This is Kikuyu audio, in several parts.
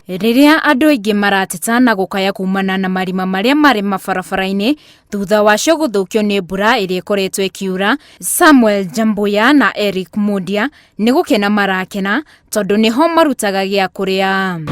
Rĩrĩa andũ aingĩ marateta na gũkaya kumana na marima marĩa marĩ mabarabara-inĩ thutha wacio gũthũkio nĩ mbura ĩrĩa ĩkoretwo ĩkiura, Samuel Njambuya na Eric Mundia nĩ gũkena marakena tondũ nĩho marutaga gĩa kũrĩa.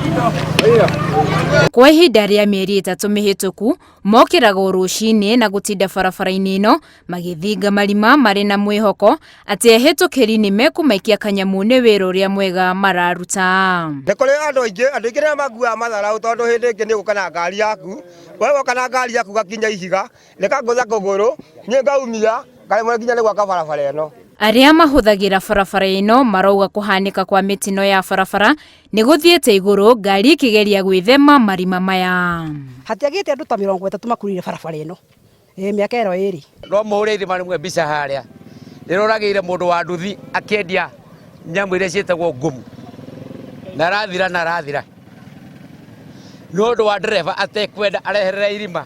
Kwa ihinda rĩa mĩeri 3 mĩhĩtũku, mokĩraga o rũcinĩ na gũtinda barabara-inĩ ĩno magĩthinga marima marĩ na mwĩhoko atĩ ehĩtũkĩri nĩ mekũmaikia kanyamũ nĩ wĩra ũrĩa mwega mararuta. Nĩ kũrĩ andũ aingĩ, andũ aingĩ nĩ makuaga matharaũ tondũ hĩndĩ ĩngĩ nĩ ũgũka na ngari yaku, we woka na ngari yaku gakinya ihiga, rĩkangũtha kũgũrũ, niĩ ngaumia, ngaremwo nginya nĩ gwaka barabara ĩno. Arĩa mahũthagĩra barabara ĩno marauga kũhanĩka kwa mĩtino ya barabara nĩ gũthiĩte igũrũ ngari ikĩgeria gwĩthema marima maya. Hatiagĩte andũ ta 30 makuire barabara ĩno mĩaka ĩro ĩrĩ. No mũhũre irima rĩmwe mbica harĩa rĩroragĩire mũndũ wa nduthi akĩendia nyamũ iria ciĩtagwo ngumu na arathira na arathira nĩ ũndũ wa ndereba atekwenda areherera irima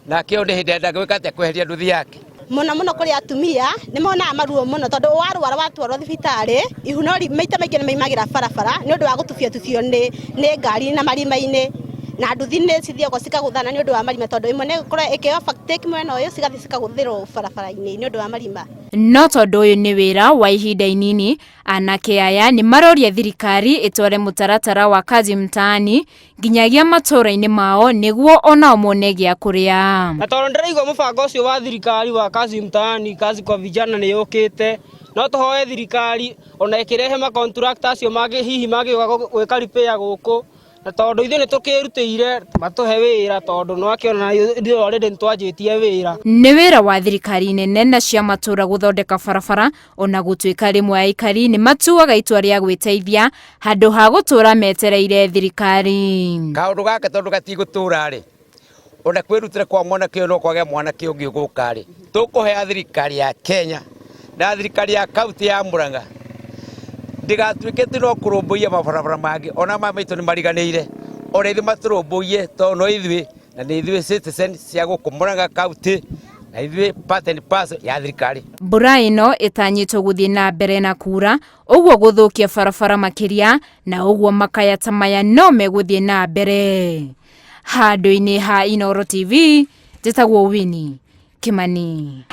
nake ũyũ nĩ hĩndĩ enda gwĩka atĩa kweheria nduthi yake. Mũno mũno kũrĩ atumia nĩ monaga maruo mũno tondũ warwara watwarwo thibitarĩ ihu no maita maingĩ nĩ maimagĩra barabara nĩ ũndũ wa gũtubio tubio nĩ ngari na marima-inĩ na nduthi nĩ cithiagwo cikagũthana nĩ ũndũ wa marima tondũ ĩmwe nĩ ĩgũkorwo ĩkĩ overtake mwena ũyũ cigathiĩ cikagũthĩrwo barabara-inĩ nĩ ũndũ wa marima. No tondũ ũyũ nĩ wĩra wa ihinda inini, anake aya nĩ maroria thirikari ĩtware mũtaratara wa Kazi Mtaani nginyagia matũũra-inĩ mao nĩguo onao mone gĩa kũrĩa. Na tondũ ndĩraigua mũbango ũcio wa thirikari wa Kazi Mtaani, kazi kwa vijana nĩ yũkĩte, no tũhoe thirikari ona ĩkĩrehe makontrakta acio mangĩ hihi mangĩũka gwĩka repair gũkũ, na tondũ ithuĩ nĩ tũkĩrutĩire matũhe wĩra tondũ nĩ wakĩona ithuĩ already nĩ twanjĩtie wĩra. Nĩ wĩra wa thirikari nene na cia matũũra gũthondeka barabara ona gũtuĩka rĩmwe aikari nĩ matuaga itua rĩa gwĩteithia handũ ha gũtũũra metereire thirikari. Kaũndũ gaka tondũ gatigũtũũra rĩ, ona kwĩrutĩra kwa mwanake ũyũ no kwage mwanake ũngĩ ũgũka rĩ, tũkũhea thirikari ya Kenya na thirikari ya kaunti ya Murang'a ndĩgatuĩke atĩ no kũrũmbũiya mabarabara mangĩ, ona maya maitũ nĩ mariganĩire, ona ithuĩ matũrũmbũiye tondũ no ithuĩ na nĩ ithuĩ citizen cia gũkũ Murang'a kaunti na ithuĩ part and parcel ya thirikari. Mbura ĩno ĩtanyĩtwo gũthiĩ na mbere na kura, ũguo gũthũkia barabara makĩria na ũguo makaya ta maya no megũthiĩ na mbere. Handũ-inĩ ha Inooro TV, njĩtagwo Winnie Kimani.